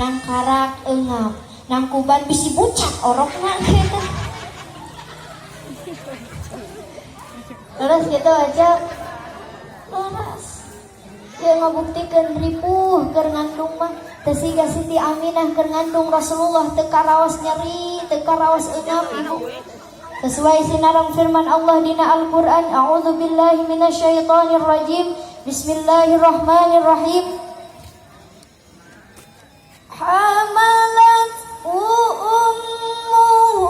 Nangkarak eungap, nangkuban bisi bucat orokna gitu. Terus gitu aja. Leres. Ieu ngabuktikeun ripuh keur ngandung mah. Teu siga Siti Aminah keur ngandung Rasulullah teu karaos nyeri, teu karaos eungap ibu. Sesuai sinareng firman Allah dina Al-Qur'an, a'udzubillahi minasyaitonir rajim. Bismillahirrahmanirrahim. Hamalat ummuhu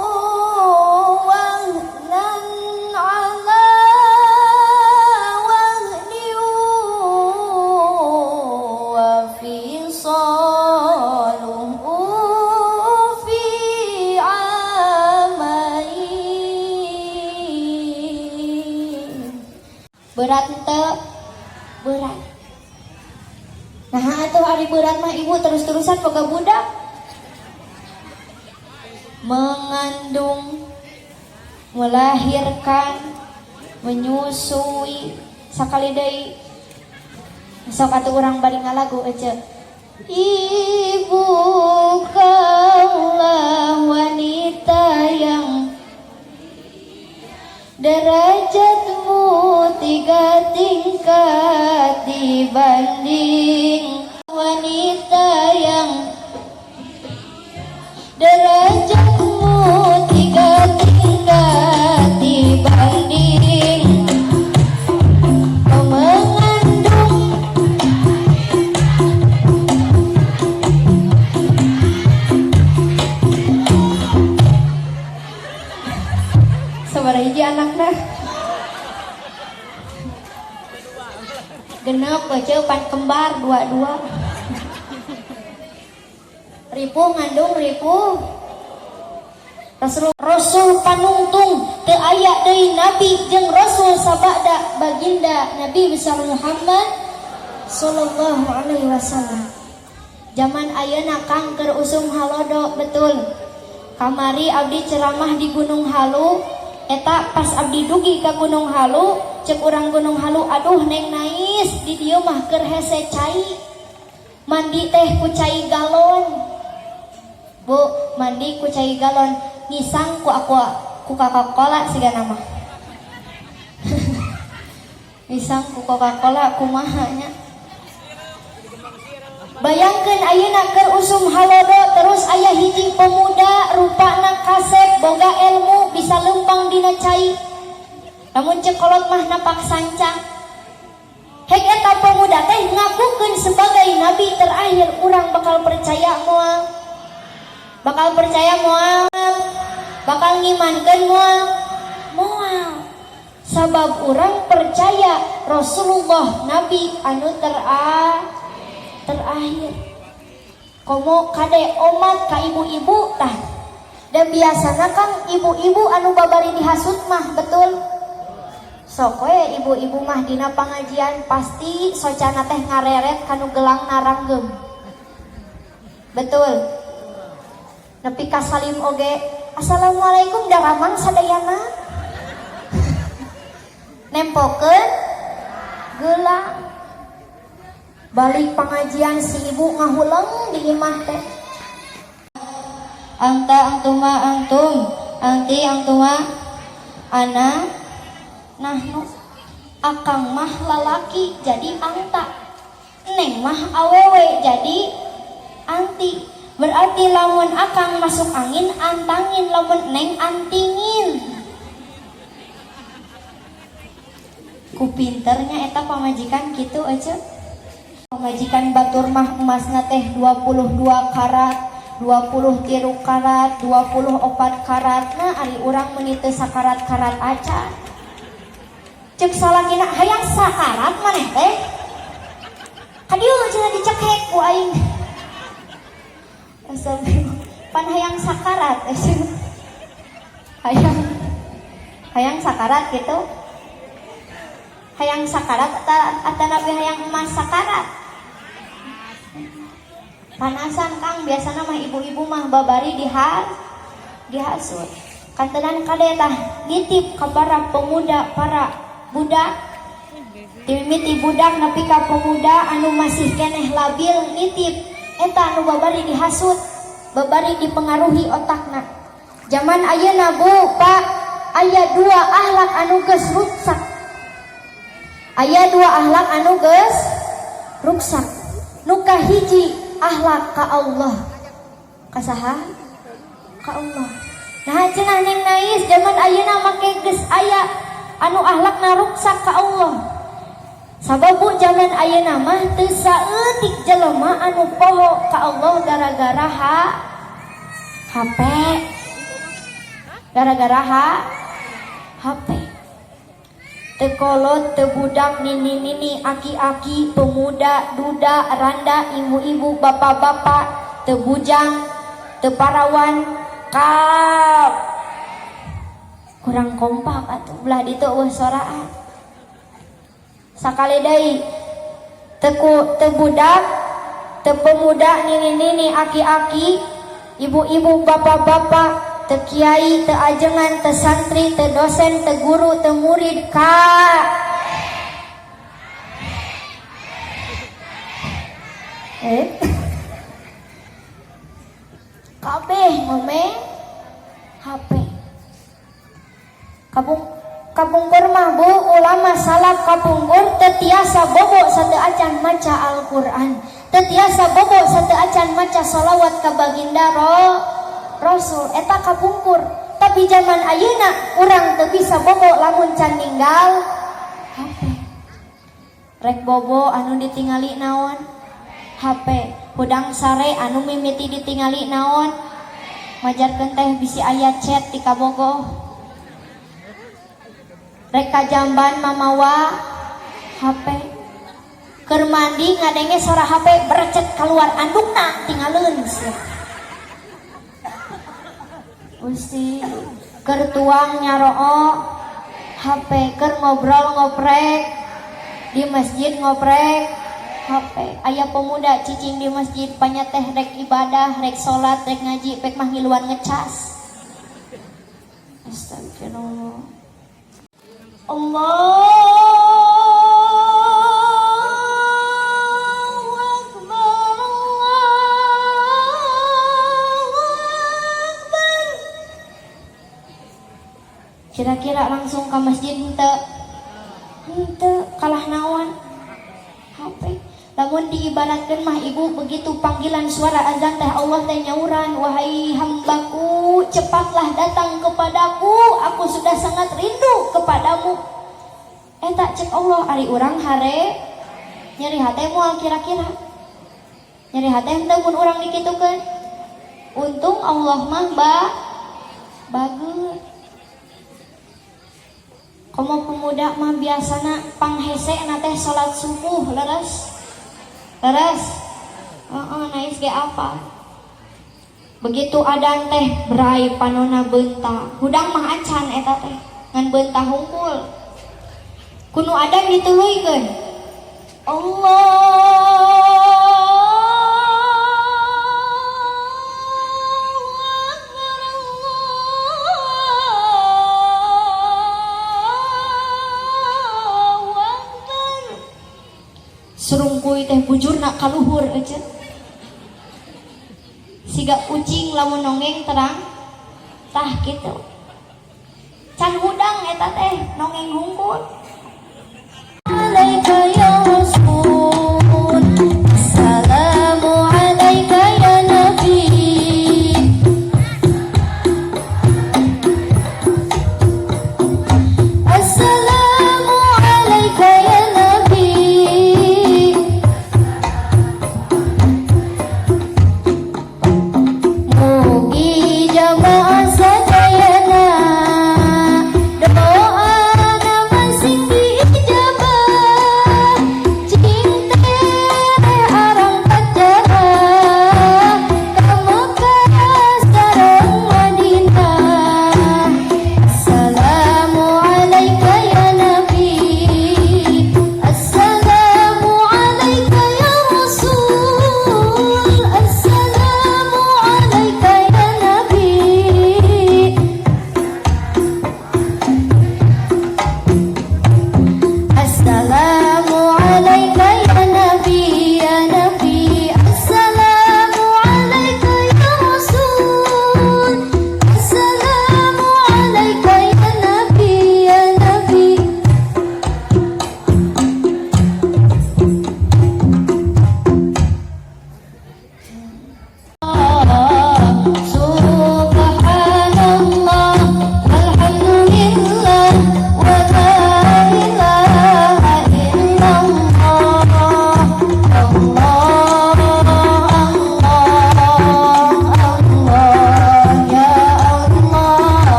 wahnan ala wahnin wa fisaluhu fi amain. Berat henteu? Berat. Nah, atuh ari berat mah ibu terus-terusan boga budak. Mengandung, melahirkan, menyusui, sakali deui. Sok atuh urang bari ngalagu ece. Ibu kaulah wanita yang derajatmu 3 tingkat dibanding wanita yang derajatmu 3 tingkat dibanding mengandung. Sabaraha hiji anakna? Genep baca pan kembar dua-dua. Ripuh ngandung ripuh. Rasul, Rasul panungtung teu aya deui nabi jeung rasul sabada baginda Nabi besar Muhammad sallallahu alaihi wasallam. Zaman ayeuna kang keur usum halodo betul. Kamari abdi ceramah di Gunung Halu, eta pas abdi dugi ka Gunung Halu, cek urang Gunung Halu, aduh neng nais di dieu mah keur hese cai. Mandi teh ku cai galon. Bu, mandi ku cai galon, ngisang ku aqua, ku Coca-Cola sigana mah. Ngisang ku Coca-Cola kumaha nya. Bayangkeun ayeuna keur usum halodo terus aya hiji pemuda rupana kasep boga ilmu bisa lempang dina cai. Lamun cek kolot mah napak sancang. Hek eta pemuda teh ngakukeun sebagai nabi terakhir, urang bakal percaya moal? Bakal percaya moal? Bakal ngimankeun moal? Moal. Sabab urang percaya Rasulullah nabi anu terakhir. Komo kade omat ka ibu-ibu tah. Dan biasana kang ibu-ibu anu babari dihasut mah betul. Sok we ibu-ibu mah dina pangajian pasti socana teh ngareret kanu gelang naranggem. Betul. Nepi ka salim oge, assalamualaikum daramang sadayana. Nempokeun gelang. Balik pengajian si ibu ngahuleng di imah teh. Anta antuma antum, anti antuma ana nahnu. Akang mah lalaki jadi anta, neng mah awewe jadi anti. Berarti lamun akang masuk angin antangin, lamun neng antingin. Ku pinternya eta pamajikan kitu aja. Pamajikan batur mah emasna teh 22 karat, 23 karat, 24 karat. Nah ari urang meuni teu sakarat-karat acan. Cek salakina hayang sakarat maneh teh. Kadieu cenah dicekek ku aing. Astagfirullah. Pan hayang sakarat. Hayang hayang sakarat gitu. Hayang sakarat atau nabi hayang emas sakarat. Panasan kang biasana mah ibu-ibu mah babari dihasut. Kantenan kade tah nitip ka para pemuda, para budak. Timimiti budak nepi ka pemuda anu masih keneh labil nitip. Eta anu babari dihasut, babari dipengaruhi otakna. Zaman ayeuna, Bu, Pak, aya dua ahlak anu geus ruksak. Aya dua ahlak anu geus ruksak. Nu kahiji, ahlak ka Allah. Ka saha? Ka Allah. Nah, cenah Neng Nais, zaman ayeuna make geus aya anu ahlakna ruksak ka Allah? Sabab, Bu, zaman ayeuna mah teu saeutik jelema anu poho ka Allah gara-gara HP. Gara-gara HP. Teu kolot, teu budak, nini-nini, aki-aki, pemuda, duda, randa, ibu-ibu, bapak-bapak, teu bujang, teu parawan, kap. Kurang kompak atuh, belah ditu euweuh soraan. Sakali deui, teu teu budak, teu pemuda, nini-nini, aki-aki, ibu-ibu, bapak-bapak, teu kiai, teu ajengan, teu santri, teu dosen, teu guru, teu murid, ka eh kabeh ngomeng HP. Kapungkur mah, Bu, ulama salaf kapungkur teu tiasa bobo sateu acan maca Al-Qur'an, teu tiasa bobo sateu acan maca salawat ka baginda Rasul. Eta kapungkur. Tapi zaman ayeuna urang teu bisa bobo lamun can ninggal HP. Rek bobo anu ditingali naon? HP. Hudang sare anu mimiti ditingali naon? Majarkeun teh bisi aya chat ti kabogoh. Rek ka jamban mamawa HP. Keur mandi ngadenge suara HP berecet keluar andukna, tingaleun sia. Gusti, keur tuang nyaroo HP, keur ngobrol ngoprek di masjid ngoprek HP. Aya pemuda cicing di masjid, panya teh rek ibadah, rek salat, rek ngaji, pek mah ngiluan ngecas. Astagfirullah. Allahu Akbar, Allahu Akbar. Kira-kira langsung ke masjid henteu? Henteu, kalah naon? HP. Lamun diibaratkeun mah, Ibu, begitu panggilan suara azan teh Allah teh nyauran, "Wahai hambaku, cepatlah datang kepadaku, aku sudah sangat rindu kepadamu." Eta cek Allah, ari urang hare nyeri hate moal kira-kira? Nyeri hate henteu mun urang dikitukeun? Untung Allah mah bagus. Komo pemuda mah biasana panghese na teh salat subuh, leres? Leres? Heeh, nais ge apa? Begitu adan teh brai panona beunta. Hudang mah acan eta teh, ngan beunta hungkul. Ku nu adan dituluykeun. Allahu Akbar, Allahu Akbar. Surungkuy teh bujurna kaluhur aja. Siga ucing lamun nongeng terang tah gitu. Can hudang eta teh nongeng hungkul. Alaika ya.